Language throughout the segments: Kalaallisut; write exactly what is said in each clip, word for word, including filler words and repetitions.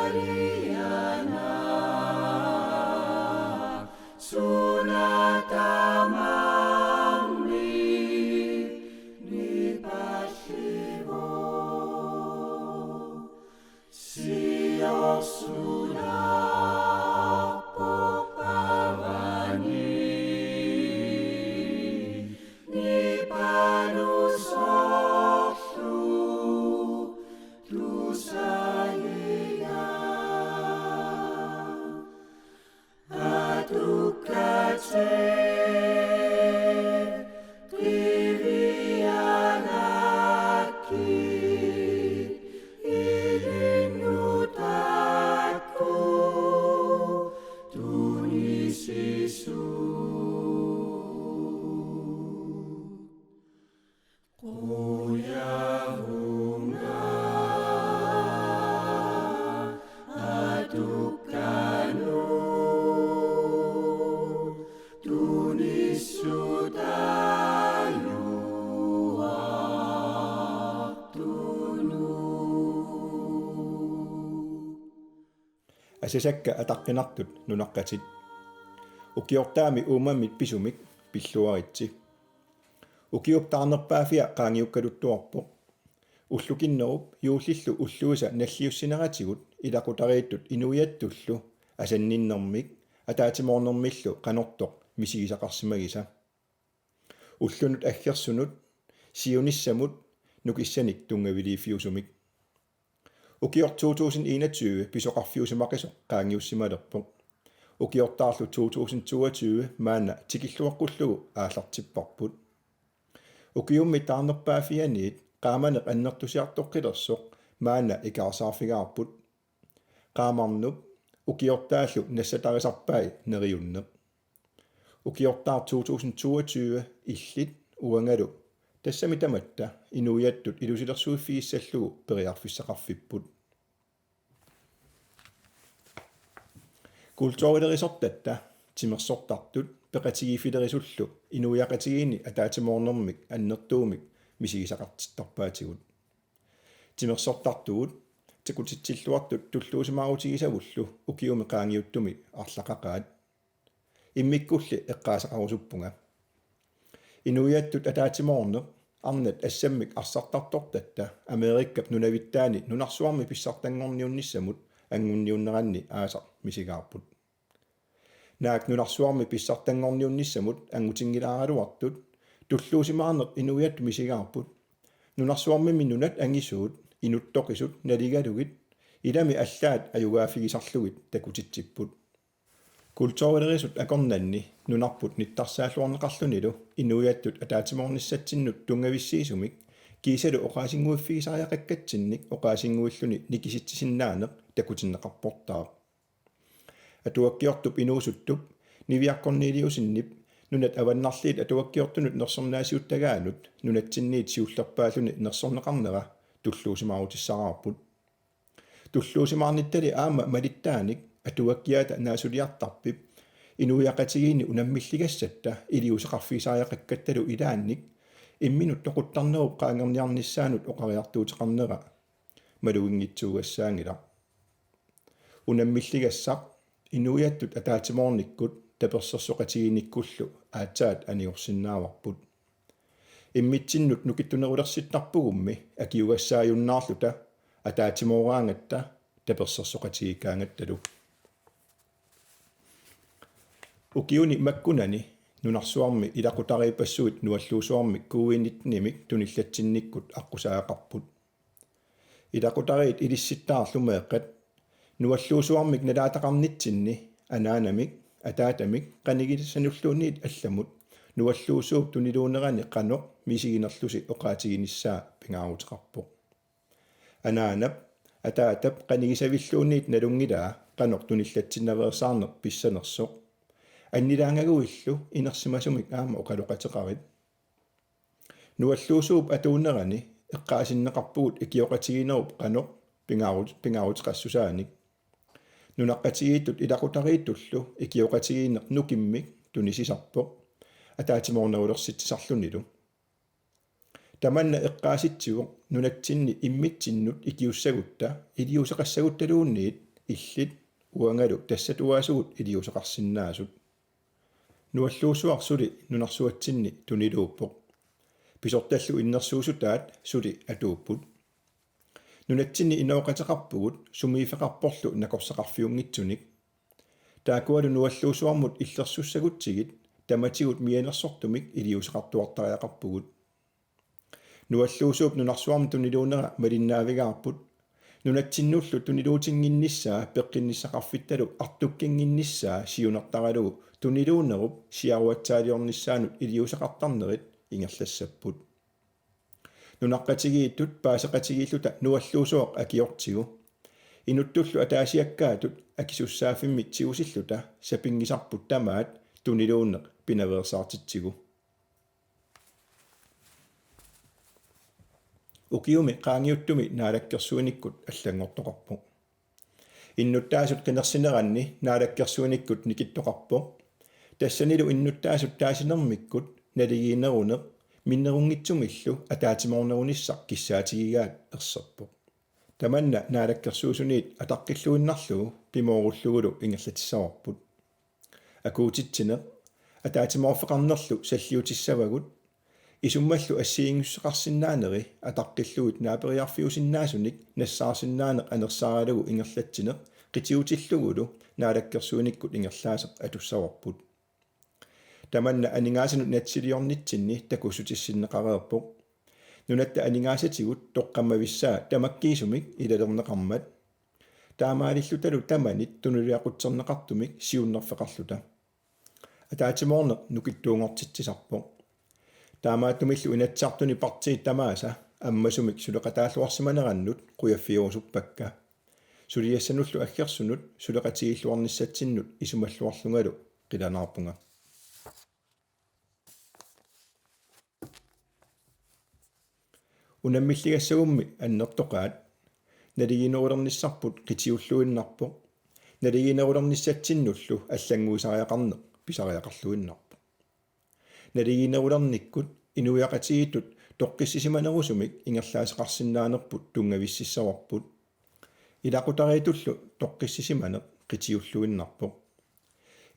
Aliana, suna tamangni nipallivoq. Siorsunaappoq avani, nipalusorlu tusaagiga. Atukkati qivianakki ilinnut taakku tunisisut. Qujavunga atukkanut tunissutaajuartunut. Asasakka ataqqinartut nunaqqatit. Ukiortaami uumammit pisumik pilluaritsi. Ukiup taarnerpaaffia qaangiukkaluttuarpoq. Ullukinnerup juullillu ulluisa nalliussineratigut ilaqutariittut inuiattullu asanninnermik ataatsimoornermillu qanortoq misigisaqarsimagisa. Ullunut aggersunut, siunissamut, nukissanik tunngaviliiffiusumik. Ukioq to tusind enogtyve pisoqarfiusimaqisoq qaangiussimalerpoq. Ukiortaarlu to tusind toogtyve maanna tikilluaqqullugu aallartipparput. Ukiummi taarnerpaaffianiit qaamaneq annertusiartoqqilersoq maanna ikaarsaarfigaarput. Qaamarnup ukiortaallu nassatarisarpai neriunneq. Ukiortaaq to tusind toogtyve illit uangalu tassami tamatta inuiattut ilusilersuiffigissallugu periarfissaqarfipput. Kulturilerisortatta timersortartut peqatigiiffilerisullu inuiaqatigiinni ataatsimoornermik annertuumik misigisaqartittarpaatigut. Timersortartugut takutitsilluartut tulluusimaarutigisavullu ukiumi qaangiuttumi arlaqaqaat. Immikkulli eqqaasaqarusuppunga. Inuiattut ataatsimoorneq arnat assammik arsartartortatta Amerikap nunavittaani nunarsuarmi pissartanngorniunnissamut angunniunneranni aasaq misigaarput. Naak nunarsuarmi pissartanngorniunnissamut angutinngilaaraluartut tulluusimaarneq inuiattut misigaarput. Nunarsuarmimi nunat angisuut, inuttoqisut naligalugit, ilami allaat ajugaaffigisarlugit takutitsipput. Kulturilerisut akornanni nunarput nittarsaalluarneqarlunilu inuiattut ataatsimoornissatsinnut tunngavissiisumik kiisalu oqaasinnguiffigisariaqakkatsinnik oqaasinnguilluni nikisitsisinnaaneq takutinneqarportaaq. Atuakkiortup inuusuttup Niviaq Korneliussenip nunat avannarliit atuakkiortunut nersornaasiuttagaanut nunatsinniit siullerpaalluni nersorneqarnera tulluusimaarutissaraarput. Tulluusimaarnittali aamma malittaanik atuakkiata naasuliartarpip inuiaqatigiinni unammilligassatta iliuuseqarfigisariaqakkattalu ilaannik imminut toquttarnerup qaangerniarnissaanut oqariartuuteqarnera maluginngitsuugassaanngilaq. Unammilligassaq inuiattut ataatsimoornikkut tapersersoqatigiinnikkullu aatsaat anigorsinnaavarput. Immitsinnut nukittunerulersittarpugummi akiugassaajunnaarluta ataatsimooraangatta tapersersoqatigiikkaangattalu. Ukiuni makkunani nunarsuarmi ilaqutariippassuit nualluusuarmik covid nitten-imik tunillatsinnikkut aqqusaaqqaarput. Ilaqutariit ilissittaarlu meeqqat nualluusuarmik nalaataqarnitsinni anaanamik, ataatamik, qanigisanulluunniit allamut nualluusuup tuniluunerani qanoq misiginerlusi oqaatiginissaa pingaaruteqarpoq. Anaanap, ataatap qanigisavilluunniit nalunngilaa qanoq tunillatsinnaveersaarneq pissanersoq. Annilaangaguillu inersimasumik aamma oqaloqateqarit. Nualluusuup atuunerani eqqaasinneqarpugut ikioqatigiinnerup qanoq pingaarut-, pingaaruteqassusaanik. Nunaqqatigiittut ilaqutariittullu ikioqatigiinneq nukimmik tunisisarpoq ataatsimoornerulersitsisarlunilu. Tamanna eqqaasitsivoq nunatsinni immitsinnut ikiussagutta iliuuseqassaguttaluunniit illit uangalu tassatuaasugut iliuuseqarsinnaasut. Nualluussuaq suli nunarsuatsinni tuniluuppoq. Pisortallu innersuussutaat suli atuupput. Nunatsinni inooqateqarpugut sumiiffeqarporlu nakorsaqarfiunngitsunik. Taakkualu nualluussuarmut illersussagutsigit tamatigut mianersortumik iliuuseqartuartariaqarpugut. Nualluussuup nunarsuarmi tuniluunera malinnaavigaarput. Nunatsinnullu tuniluutinnginnissaa peqqinnissaqarfittalu artukkinnginnissaa siunertaralugu tuniluunerup siaruatsaaliornissaanut iliuuseqartarnerit ingerlassapput. Nunaqqatigiittut paaseqatigiilluta nualluussuaq akiortigu. Inuttullu ataasiakkaatut akisussaaffimmik tigusilluta sapinngisarput tamaat tuniluunneq pinaveersaartitsigu. Ukiumi qaangiuttumi naalakkersuinikkut allanngortoqarpoq. Innuttaasut qinersineranni naalakkersuinikkut nikittoqarpoq. Tassanilu innuttaasut taasinermikkut naligiinneruneq minnerunngitsumillu ataatsimoornerunissaq kissaatigigaat erserpoq. Tamanna naalakkersuisuniit ataqqilluinnarlugu pimoorullugulu ingerlatissavarput. Akuutitsineq, ataatsimoorfeqarnerlu salliutissavagut, isummallu assigiinngissuseqarsinnaaneri ataqqillugit naaperiarfiusinnaasunik nassaarsinnaaneq anersaaralugu ingerlatsineq qitiutillugulu naalakkersuinikkut ingerlaaseq atussavarput. Tamanna aningaasanut natsiliornitsinni takussutissinneqareerpoq. Nunatta aningaasatigut toqqammavissaa tamakkiisumik ilalerneqarmat. Taamaalillutalu tamanit tunuliaqutserneqartumik siunnerfeqarluta. Ataatsimoorneq nukittuunngortitsisarpoq. Taamaattumillu Inatsisartuni partiit tamaasa ammasumik suleqataalluarsimanerannut qujaffigerusuppakka. Suliassanullu aggersunut suleqatigiilluarnissatsinnut isumalluarlungalu qilanaarpunga. Unammilligassagummi annertoqaat, naligiinerulernissarput qitiulluinnarpoq, naligiinerulernissatsinnullu allannguisariaqarneq pisariaqarluinnarpoq. Naligiinerulernikkut inuiaqatigiittut toqqissisimanerusumik ingerlaaseqarsinnaanerput tunngavississavarput. Ilaqutariittullu toqqissisimaneq qitiulluinnarpoq.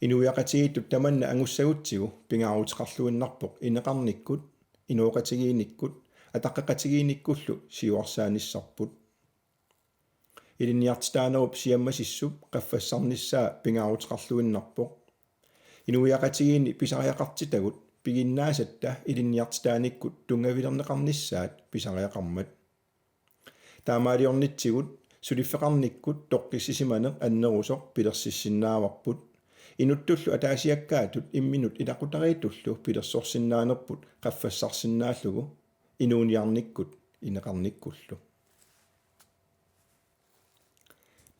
Inuiaqatigiittut tamanna angussagutsigu pingaaruteqarluinnarpoq ineqarnikkut, inooqatigiinnikkut, ataqqeqatigiinnikkullu siuarsaanissarput. Ilinniartitaanerup siammasissup qaffassarnissaa pingaaruteqarluinnarpoq. Inuiaqatigiinni pisariaqartitagut piginnaasatta ilinniartitaanikkut tunngavilerneqarnissaat pisariaqarmat. Taamaaliornitsigut suliffeqarnikkut toqqissisimaneq annerusoq pilersissinnaavarput. Inuttullu ataasiakkaatut imminnut ilaqutariittullu pilersorsinnaanerput qaffassarsinnaallugu inuuniarnikkut ineqarnikkullu.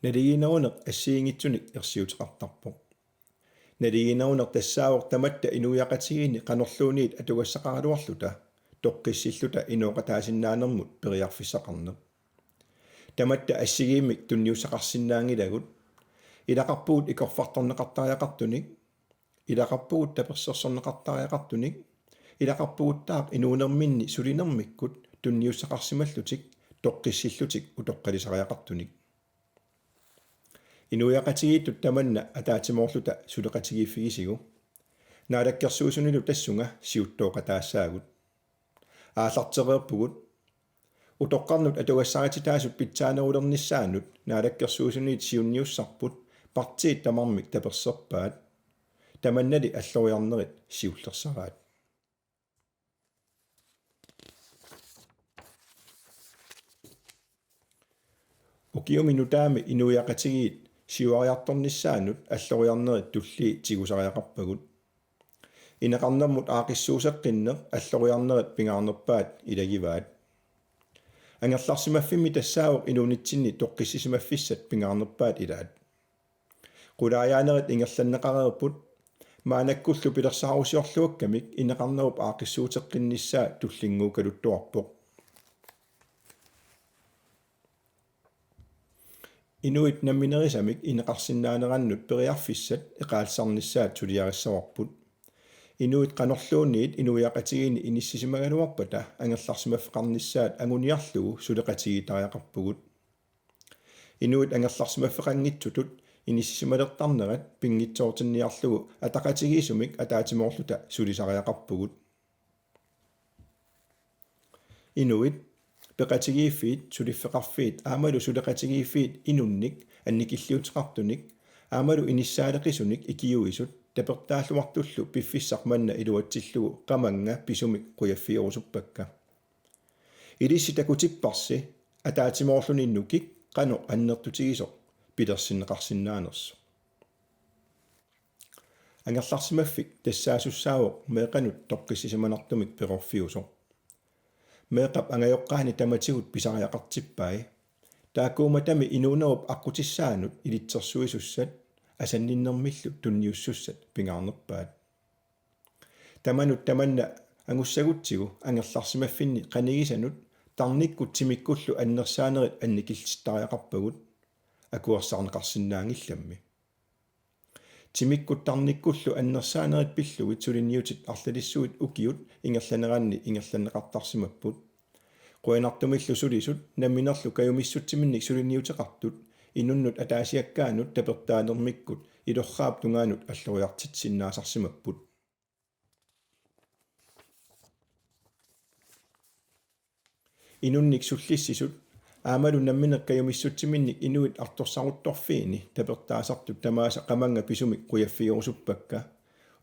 Naligiineruneq assigiinngitsunik ersiuteqartarpoq. Naligiineruneq tassaavoq tamatta inuiaqatigiinni qanorluunniit atugassaqaraluarluta toqqissilluta inooqataasinnaanermut periarfissaqarneq. Tamatta assigiimmik tunniussaqarsinnaanngilagut. Ilaqarpugut ikorfartorneqartariaqartunik, ilaqarpugut tapersersorneqartariaqartunik, ilaqarpuguttaaq inuunerminni sulinermikkut tunniussaqarsimallutik toqqissillutik utoqqalisariaqartunik. Inuiaqatigiittut tamanna ataatsimoorluta suleqatigiiffigisigu. Naalakkersuisunilu tassunga siuttooqataassaagut. Aallartereerpugut. Utoqqarnut atugassarititaasut pitsaanerulernissaannut naalakkersuisuniit siunniussarput partiit tamarmik taperserpaat. Tamannali alloriarnerit siullersaraat. Ukiumi nutaami inuiaqatigiit siuariartornissaannut alloriarnerit tullii tigusariaqarpagut. Ineqarnermut aaqqissuusseqqinneq alloriarnerit pingaarnerpaat ilagivaat. Angerlarsimaffimmi tassaavoq inuunitsinni toqqissisimaffissat pingaarnerpaat ilaat. Qulaajaanerit ingerlanneqareerput, maannakkullu pilersaarusiorluakkamik ineqarnerup aaqqissuuteqqinnissaa tullinnguukkaluttuarpoq. Inuit namminerisamik ineqarsinnaanerannut periarfissat eqaallisarnissaat suliarissavarput. Inuit qanorluunniit inuiaqatigiinni inissisimagaluarpata angerlarsimaffeqarnissaat anguniarlugu suleqatigiittariaqarpugut. Inuit angerlarsimaffeqanngitsutut inissisimalertarnerat pinngitsoortinniarlugu ataqatigiissumik ataatsimoorluta sulisariaqarpugut. Inuit peqatigiiffiit, suliffeqarfiit aammalu suleqatigiiffiit inunnik annikilliuteqartunik aammalu inissaaleqisunik ikiuisut tapertaalluartullu piffissaq manna iluatsillugu qamannga pisumik qujaffigerusuppakka. Ilissi takutipparsi ataatsimoorluni nukik qanoq annertutigisoq pilersinneqarsinnaanersoq. Angerlarsimaffik tassaasussaavoq meeqqanut toqqissisimanartumik perorfiusoq. Meeqqap angajoqqaani tamatigut pisariaqartippai. Taakkuumatami inuunerup aqqutissaanut ilitsersuisussat asanninnermillu tunniussussat pingaarnerpaat. Tamanut tamanna angussagutsigu angerlarsimaffinni qanigisanut tarnikkut timikkullu annersaanerit annikillittariaqarpagut akuersaarneqarsinnaanngillammi. Timikkut tarnikkullu annersaanerit pillugit suliniutit arlalissuit ukiut ingerlaneranni ingerlanneqartarsimapput. Qujanartumillu sulisut namminerlu kajumissutsiminnik suliniuteqartut inunnut ataasiakkaanut tapertaanermikkut ilorraap tungaanut alloriartitsisinnaasarsimapput. Inunnik sullissisut aammalu nammineq kajumissutsiminnik inuit artorsaruttorfiini tapertaasartut tamaasa qamannga pisumik qujaffigerusuppakka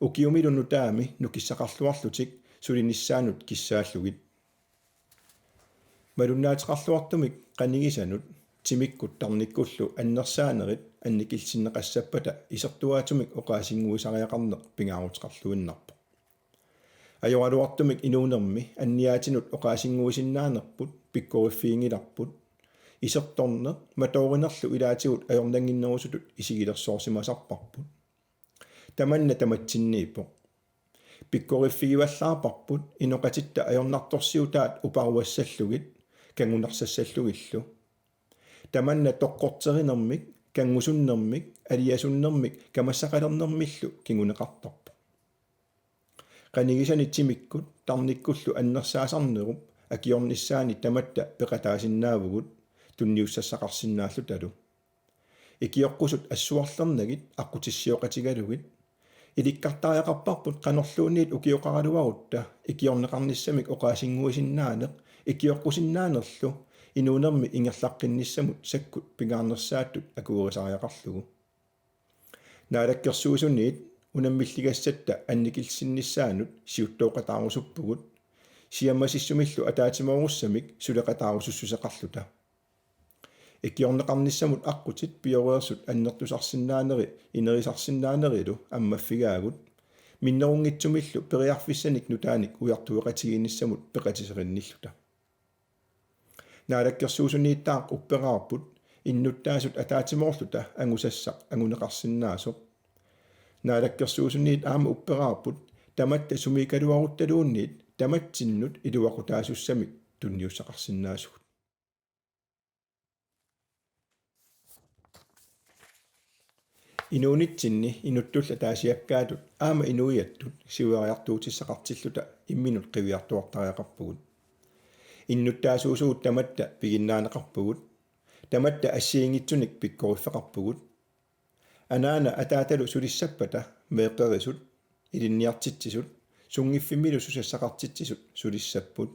ukiumilu nutaami nukissaqarluarlutik sulinissaannut kissaallugit. Malunnaateqarluartumik qanigisanut timikkut tarnikkullu annersaanerit annikillisinneqassappata isertuaatsumik oqaasinnguisariaqarneq pingaaruteqarluinnarpoq. Ajoraluartumik inuunermi anniaatinut oqaasinnguisinnaanerput pikkoriffiginngilarput. Isertorneq matoorinerlu ilaatigut ajornannginnerusutut isigilersoorsimasarparput. Tamanna tamatsinniippoq. Pikkoriffigivallaarparput inoqatitta ajornartorsiutaat uparuassallugit kanngunarsassallugillu. Tamanna toqqorterinermik, kanngusunnermik, aliasunnermik kamassaqalernermillu kinguneqartarpoq. Qanigisanit timikkut tarnikkullu annersaasarnerup akiornissaani tamatta peqataasinnaavugut tunniussassaqarsinnaallutalu. Ikioqqusut assuarlernagit aqqutissiooqatigalugit. Ilikkartariaqarparput qanorluunniit ukioqaraluarutta ikiorneqarnissamik oqaasinnguisinnaaneq ikioqqusinnaanerlu inuunermi ingerlaqqinnissamut sakkut pingaarnersaattut akuerisariaqarlugu. Naalakkersuisuniit unammilligassatta annikillisinnissaannut siuttooqataarusuppugut, siammasissumillu ataatsimoorussamik suleqataarusussuseqarluta. Ikiorneqarnissamut aqqutit pioreersut annertusarsinnaaneri inerisarsinnaanerilu ammaffigaagut, minnerunngitsumillu periarfissanik nutaanik ujartueqatigiinnissamut peqatiserinnilluta. Naalakkersuisuniittaaq upperaarput innuttaasut ataatsimoorluta angusassaq anguneqarsinnaasoq. Naalakkersuisuniit aamma upperaarput tamatta sumiikkaluaruttaluunniit tamatsinnut iluaqutaasussamik tunniussaqarsinnaasugut. Inuunitsinni inuttullu ataasiakkaatut aamma inuiattut siuariartuutissaqartilluta imminut qiviartuartariaqarpugut. Innuttaasuusugut tamatta piginnaaneqarpugut. Tamatta assigiinngitsunik pikkoriffeqarpugut. Anaana ataatalu sulissappata meeqqerisut, ilinniartitsisut, sunngiffimmilu susassaqartitsisut sulissapput.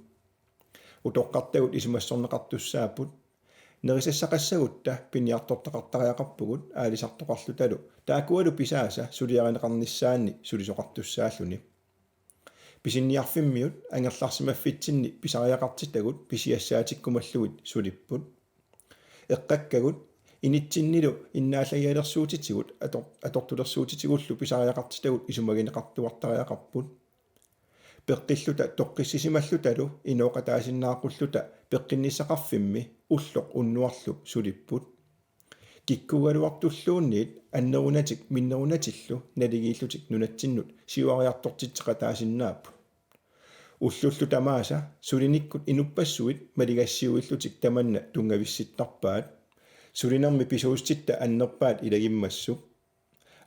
Utoqqartagut isumassorneqartussaapput. Nerisassaqassagutta piniartortaqartariaqarpugut aalisartoqarlutalu taakkualu pisaasa suliarineqarnissaanni sulisoqartussaalluni. Pisiniarfimmiut angerlarsimaffitsinni pisariaqartitagut pisiassaatikkumallugit sulipput. Eqqakkagut initsinnilu innaallagialersuutitigut ator-, atortulersuutitigullu pisariaqartitagut isumagineqartuartariaqarput. Peqqilluta toqqissisimallutalu inooqataasinnaaqulluta peqqinnissaqarfimmi ulloq unnuarlu sulipput. Kikkuugaluartulluunniit annerunatik minnerunatillu naligiillutik nunatsinnut siuariartortitseqataasinnaapput. Ullullu tamaasa sulinikkut inuppassuit maligassiuillutik tamanna tunngavissittarpaat. Sulinermi pisuussutitta annerpaat ilagimmassuk.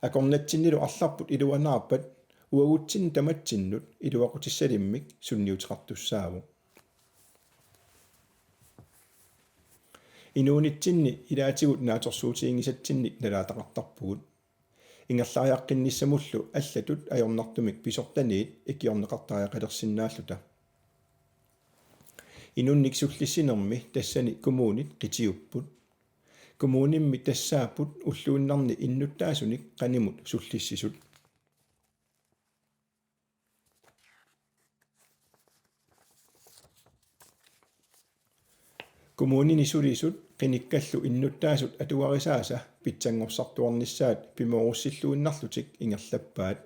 Akornatsinnilu arlarput iluanaarpat uagutsinni tamatsinnut iluaqutissalimmik sunniuteqartussaavoq. Inuunitsinni ilaatigut naatsorsuutiginngisatsinnik nalaataqartarpugut. Ingerlariaqqinnissamullu allatut ajornartumik pisortaniit ikiorneqartariaqalersinnaalluta. Inunnik sullissinermi tassani kommunit qitiupput. Kommunimmi tassaapput ulluinnarni innuttaasunik qanimut sullissisut. Kommunini sulisut qinikkallu innuttaasut atugarisaasa pitsanngorsartuarnissaat pimoorussilluinnarlutik ingerlappaat.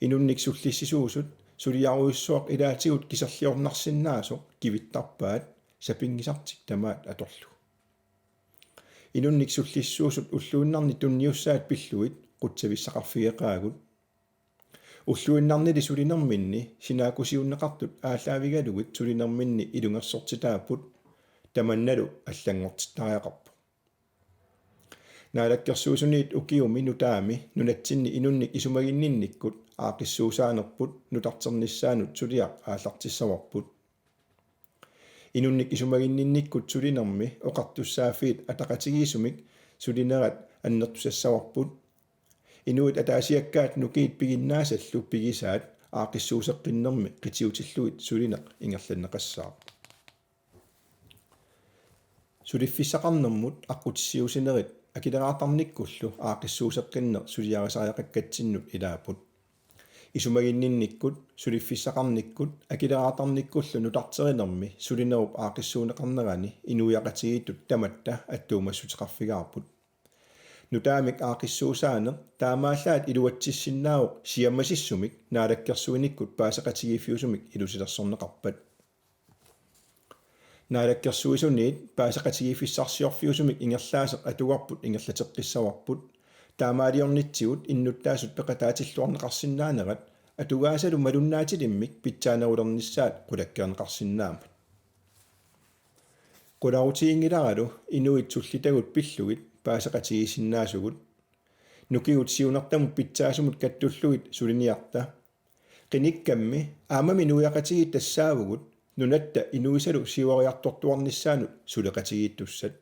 Inunnik sullissisuusut suliarujussuaq ilaatigut kiserliornarsinnaasoq kivittarpaat sapinngisartik tamaat atorlugu. Inunnik sullissisuusut ulluinnarni tunniussaat pillugit qutsavissaqarfigeqaagut. Ulluinnarnili sulinerminni sinaakkusiunneqartut aallaavigalugit sulinerminni ilungersortitaapput, tamannalu allanngortittariaqarpoq. Naalakkersuisuniit ukiumi nutaami nunatsinni inunnik isumaginninnikkut aaqqissuussaanerput nutarternissaanut suliaq aallartissavarput. Inunnik isumaginninnikkut sulinermi oqartussaaffiit ataqatigiissumik sulinerat annertusassavarput. Inuit ataasiakkaat nukiit piginnaasallu pigisaat aaqqissuusseqqinnermi qitiutillugit sulineq ingerlanneqassaaq. Suliffissaqarnermut aqqutissiuussinerit akileraartarnikkullu aaqqissuusseqqinneq suliarisariaqakkatsinnut ilaapput. Isumaginninnikkut, suliffissaqarnikkut, akileraartarnikkullu nutarterinermi sulinerup aaqqissuunneqarnerani inuiaqatigiittut tamatta attuumassuteqarfigaarput. Nutaamik aaqqissuussaaneq taamaallaat iluatsissinnaavoq siammasissumik naalakkersuinikkut paaseqatigiiffiusumik ilusilersorneqarpat. Naalakkersuisuniit paaseqatigiiffissarsiorfiusumik ingerlaaseq atugarput ingerlateqqissavarput, taamaaliornitsigut innuttaasut peqataatilluarneqarsinnaanerat atugaasalu malunnaatilimmik pitsaanerulernissaat qulakkeerneqarsinnaammat. Qularutiginngilaaralu inuit sullitagut pillugit paaseqatigiissinnaasugut. Nukigut siunertamut pitsaasumut kattullugit suliniarta. Qinikkammi aammami inuiaqatigiit tassaavugut nunatta inuisalu siuariartortuarnissaanut suleqatigiittussat.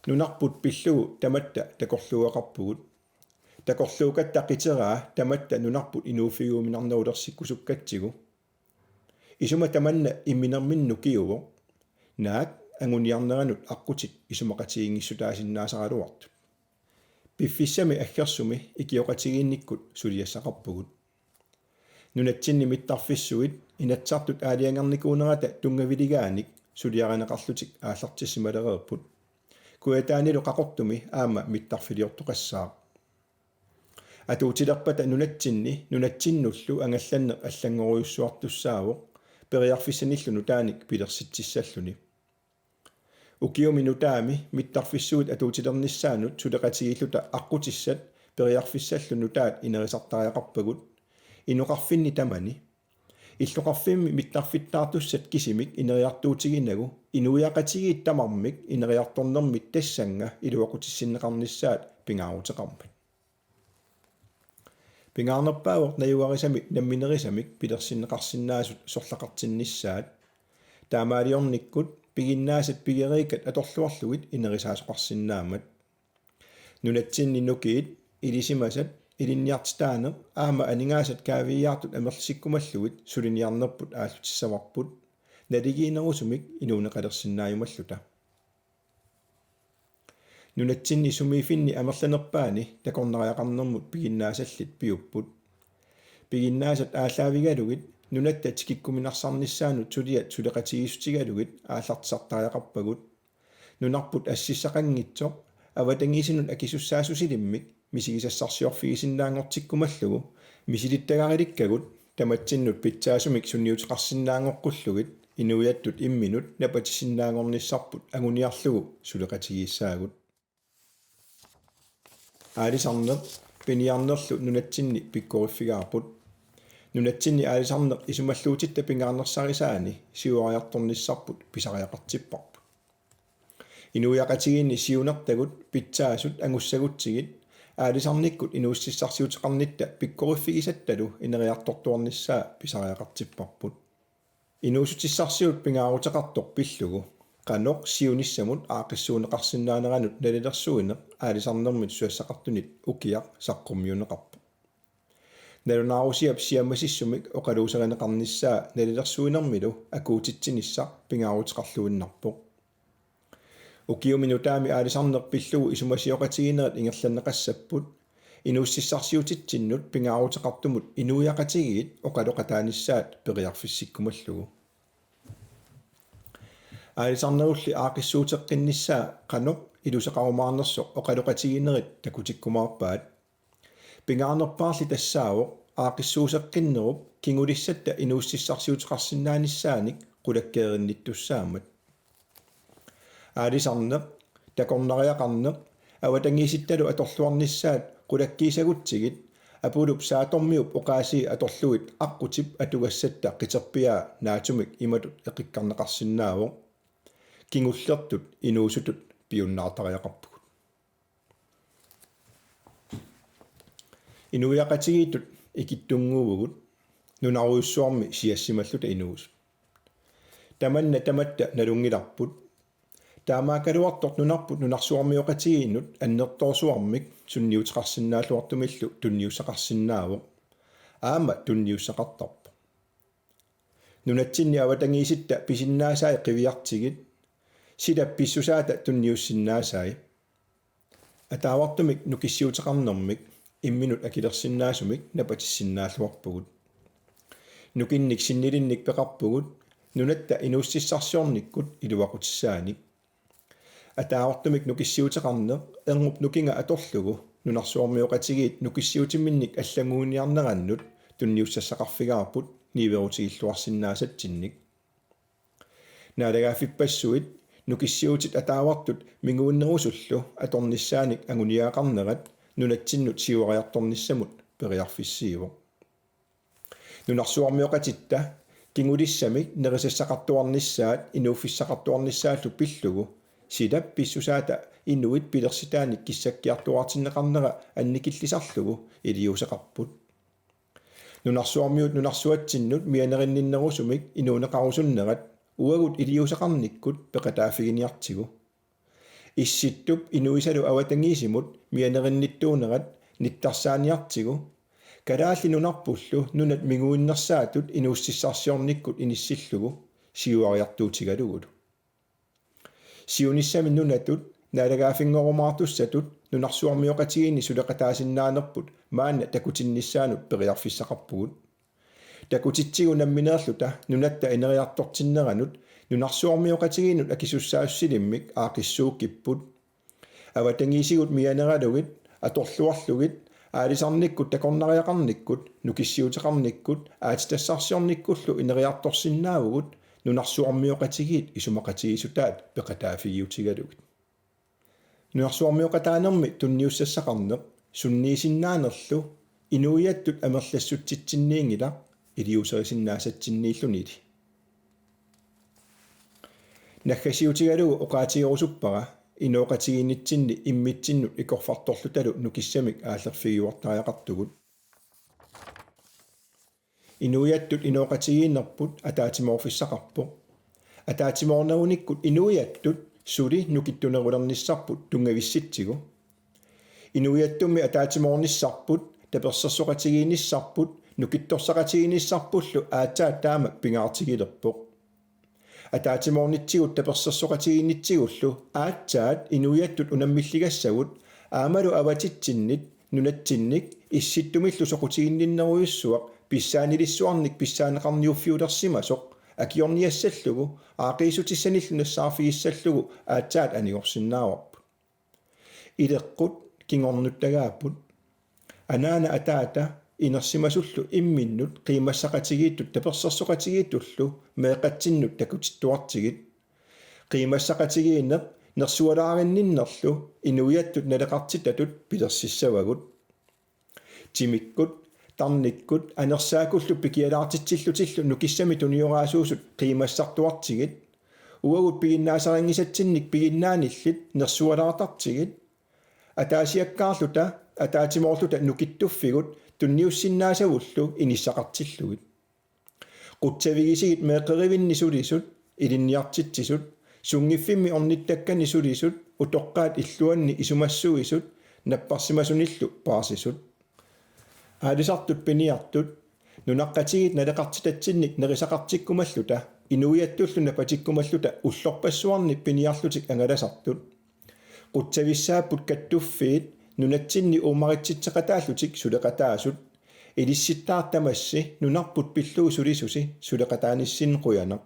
Nunarput pillugu tamatta takorluugaqarpugut. Takorluukatta qiteraa tamatta nunarput inuuffigiuminarnerulersikkusukkatsigu. Isuma tamanna imminerminni nukiuvoq. Naak anguniarneranut aqqutit isumaqatigiinngissutaasinnaasaraluartut. Piffissami aggersumi ikioqatigiinnikkut suliassaqarpugut. Nunatsinni mittarfissuit Inatsisartut aalajangernikuunerata tunngaviligaannik suliarineqarlutik aallartissimalereerput. Kujataanilu Qaqortumi aamma mittarfiliortoqassaaq. Atuutilerpata nunatsinni nunatsinnullu angallanneq allanngorujussuartussaavoq periarfissanillu nutaanik pilersitsissalluni. Ukiumi nutaami mittarfissuit atuutilernissaannut suleqatigiilluta aqqutissat periarfissallu nutaat inerisartariaqarpagut inoqarfinni tamani. Illoqarfimmi mittarfittaartussat kisimik ineriartuutiginagu inuiaqatigiit tamarmik ineriartornermit tassannga iluaqutissinneqarnissaat pingaaruteqarmat. Pingaarnerpaavoq najugarisamik namminerisamik pilersinneqarsinnaasut sorlaqartinnissaat. Taamaaliornikkut piginnaasat pigeriikkat atorluarlugit inerisaasoqarsinnaammat. Nunatsinni nukiit, ilisimasat, ilinniartitaaneq aamma aningaasat kaaviiaartut amerlisikkumallugit suliniarnerput aallutissavarput, naligiinnerusumik inuuneqalersinnaajumalluta. Nunatsinni sumiiffinni amerlanerpaani takornariaqarnermut piginnaasallit piupput. Piginnaasat aallaavigalugit nunatta tikikkuminarsarnissaanut suliat suleqatigiissutigalugit aallartisartariaqarpagut. Nunarput assissaqanngitsoq avatangiisinut akisussaassusilimmik misigisassarsiorfigisinnaanngortikkumallugu misilittagarilikkagut tamatsinnut pitsaasumik sunniuteqarsinnaanngoqqullugit inuiattut imminut napatissinnaanngornissarput anguniarlugu suleqatigiissaagut. Aalisarneq piniarnerlu nunatsinni pikkoriffigaarput. Nunatsinni aalisarneq isumalluutitta pingaarnersarisaani siuariartornissarput pisariaqartipparput. Inuiaqatigiinni siunertagut pitsaasut angussagutsigit aalisarnikkut inuussutissarsiuteqarnitta pikkoriffigisattalu ineriartortuarnissaa pisariaqartipparput. Inuussutissarsiut pingaaruteqartoq pillugu qanoq siunissamut aaqqissuunneqarsinnaaneranut nalilersuineq aalisarnermit susassaqartunit ukiaq saqqummiunneqarpoq. Nalunaarusiap siammasissumik oqaluuserineqarnissaa nalilersuinermilu akuutitsinissaq pingaaruteqarluinnarpoq. Ukiumi nutaami aalisarneq pillugu isumasioqatigiinnerit ingerlanneqassapput inuussutissarsiutitsinnut pingaaruteqartumut inuiaqatigiit oqaloqataanissaat periarfissikkumallugu. Aalisarnerulli aaqqissuuteqqinnissaa qanoq iluseqarumaarnersoq oqaloqatigiinnerit takutikkumaarpaat. Pingaarnerpaarli tassaavoq aaqqissuuseqqinnerup kingulissatta inuussutissarsiuteqarsinnaanissaanik qulakkeerinnittussaammat. Aalisarneq, takornariaqarneq, avatangiisittalu atorluarnissaat qulakkiissagutsigit Apulup Saatormiup oqaasii atorlugit aqqutip atugassatta qiterpiaa naatsumik imatut eqikkarneqarsinnaavoq: Kingullertut inuusutut piunnaartariaqarpugut. Inuiaqatigiittut ikittunnguuvugut, nunarujussuarmi siassimalluta inuusut. Tamanna tamatta nalunngilarput. Taamaakkaluartoq nunarput nunarsuarmioqatigiinnut annertoorsuarmik sunniuteqarsinnaalluartumillu tunniussaqarsinnaavoq. Aamma tunniussaqartarpoq. Nunatsinni avatangiisitta pisinnaasai qiviartigit, silap pissusaata tunniussinnaasai. Ataavartumik nukissiuteqarnermik imminut akilersinnaasumik napatissinnaalluarpugut. Nukinnik sinnilinnik peqarpugut nunatta inuussutissarsiornikkut iluaqutissaanik. Ataavartumik nukissiuteqarneq erngup nukinga atorlugu nunarsuarmioqatigiit nukissiutiminnik allannguiniarnerannut tunniussassaqarfigaarput niuerutigilluarsinnaasatsinnik. Naalagaaffippassuit nukissiutit ataavartut minguinnerusullu atornissaanik anguniagaqarnerat nunatsinnut siuariartornissamut periarfissiivoq. Nunarsuarmioqatitta kingulissamik nerisassaqartuarnissaat inuuffissaqartuarnissaallu pillugu silap pissusaata inuit pilersitaanik kissakkiartuaartinneqarnera annikillisarlugu iliuuseqarput. Nunarsuarmiut nunarsuatsinnut mianerinninnerusumik inuuneqarusunnerat uagut iliuuseqarnikkut peqataaffiginiartigu. Issittup inuisalu avatangiisimut mianerinnittuunerat nittarsaaniartigu, Kalaallit Nunarpullu nunat minguinnersaatut inuussutissarsiornikkut inissillugu siuariartuutigalugulu. Siunissami nunatut naalagaaffinngorumaartussatut nunarsuarmioqatigiinni suleqataasinnaanerput maanna takutinnissaanut periarfissaqarpugut. Takutitsigut nammineerluta nunatta ineriartortinneranut nunarsuarmioqatigiinnut akisussaassusilimmik aaqqissuukkipput. Avatangiisigut mianeralugit, atorluarlugit, aalisarnikkut takornariaqarnikkut, nukissiuteqarnikkut, aatsitassarsiornikkullu ineriartorsinnaavugut nunarsuarmioqatigiit isumaqatigiissutaat peqataaffigiutigalugit. Nunarsuarmioqataanermi tunniussassaqarneq sunniisinnaanerlu inuiattut amerlassutsitsinniinngilaq iliuuserisinnaasatsinniillunili. Naggasiutigalugu oqaatigerusuppara inooqatigiinnitsinni immitsinnut ikorfartorlutalu nukissamik aallerfigiuartariaqartugut. Inuiattut inooqatigiinnerput ataatsimoorfissaqarpoq. Ataatsimoornerunikkut inuiattut suli nukittunerulernissarput tunngavissitsigu. Inuiattummi ataatsimoornissarput, tapersersoqatigiinnissarput, nukittorsaqatigiinnissarpullu aatsaat taama pingaartigilerpoq. Ataatsimoornitsigut tapersersoqatigiinnitsigullu aatsaat inuiattut unammilligassagut aammalu avatitsinnit nunatsinnik issittumillu soqutiginninnerujussuaq pissaanilissuarnik pissaaneqarniuffiulersimasoq akiorniassallugu aaqqiissutissanillu nassaarfigissallugu aatsaat anigorsinnaavarput. Ileqqut kingornuttagaapput. Anaana ataata inersimasullu imminnut qiimmassaqatigiittut tapersersoqatigiittullu meeqqatsinnut takutittuartigit. Qiimmassaqatigiinneq nersualaarinninnerlu inuiattut naleqartitatut pilersissavagut. Timikkut, tarnikkut, anersaakkullu pikialaartitsillutillu nukissamik tunioraasuusut qiimmassartuartigit. Uagut piginnaasarinngisatsinnik piginnaanillit nersualaartartigit. Ataasiakkaarluta Ataatsimoorluta nukittuffigut tunniussinnaasavullu inissaqartillugit. Qutsavigisigit meeqqerivinni sulisut, ilinniartitsisut, sunngiffimmi ornittakkani sulisut, utoqqaat illuanni isumassuisut, napparsimasunillu paarsisut. Aalisartut piniartut, nunaqqatigiit naleqartitatsinnik nerisaqartikkumalluta, inuiattullu napatikkumalluta ullorpassuarni piniarlutik angalasartut. Qutsavissaapput kattuffiit, nunatsinni uummaritsitseqataallutik suleqataasut, ilissittaaq tamassi nunarput pillugu sulisusi suleqataanissinni qujanaq.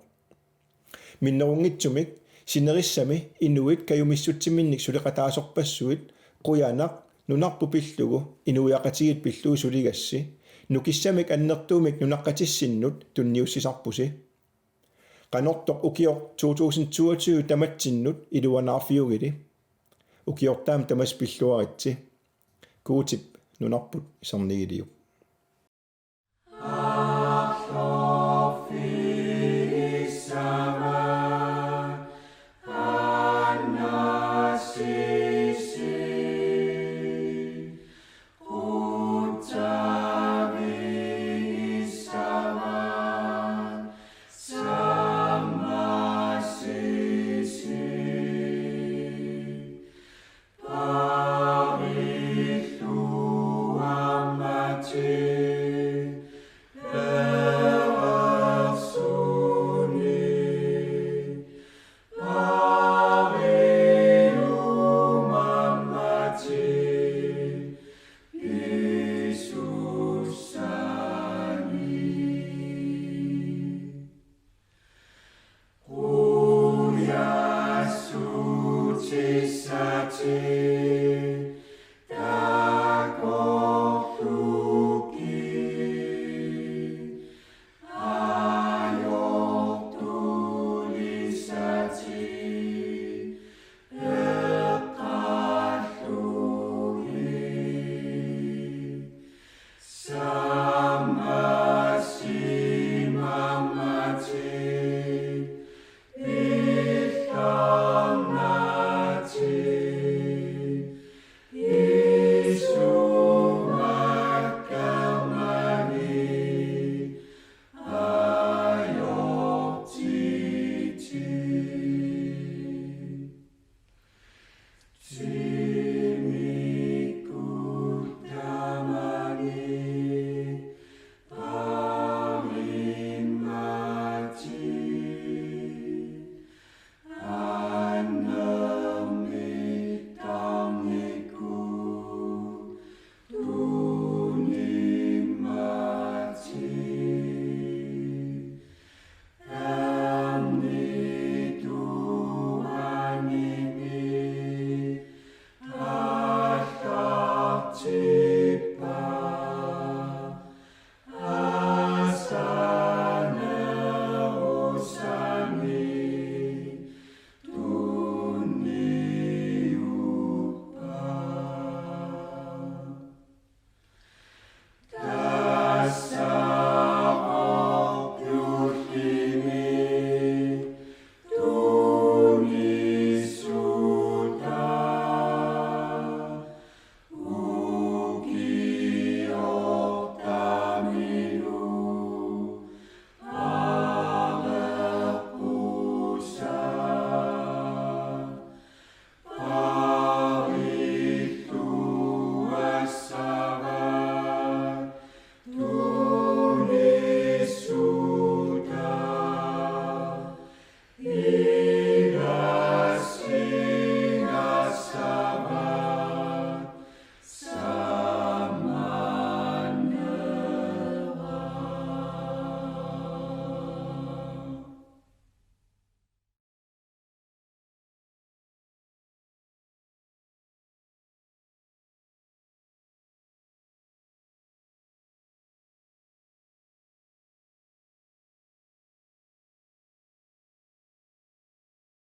Minnerunngitsumik sinerissami inuit kajumissutsiminnik suleqataasorpassuit qujanaq nunarput pillugu inuiaqatigiit pillugu suligassi, nukissamik annertuumik nunaqqatissinnut tunniussisarpusi. Qanortoq ukioq to tusind toogtyve tamatsinnut iluanaarfiugili. Ukiortaami tamassi pilluaritsi. Guutip nunarput sernigiliuk.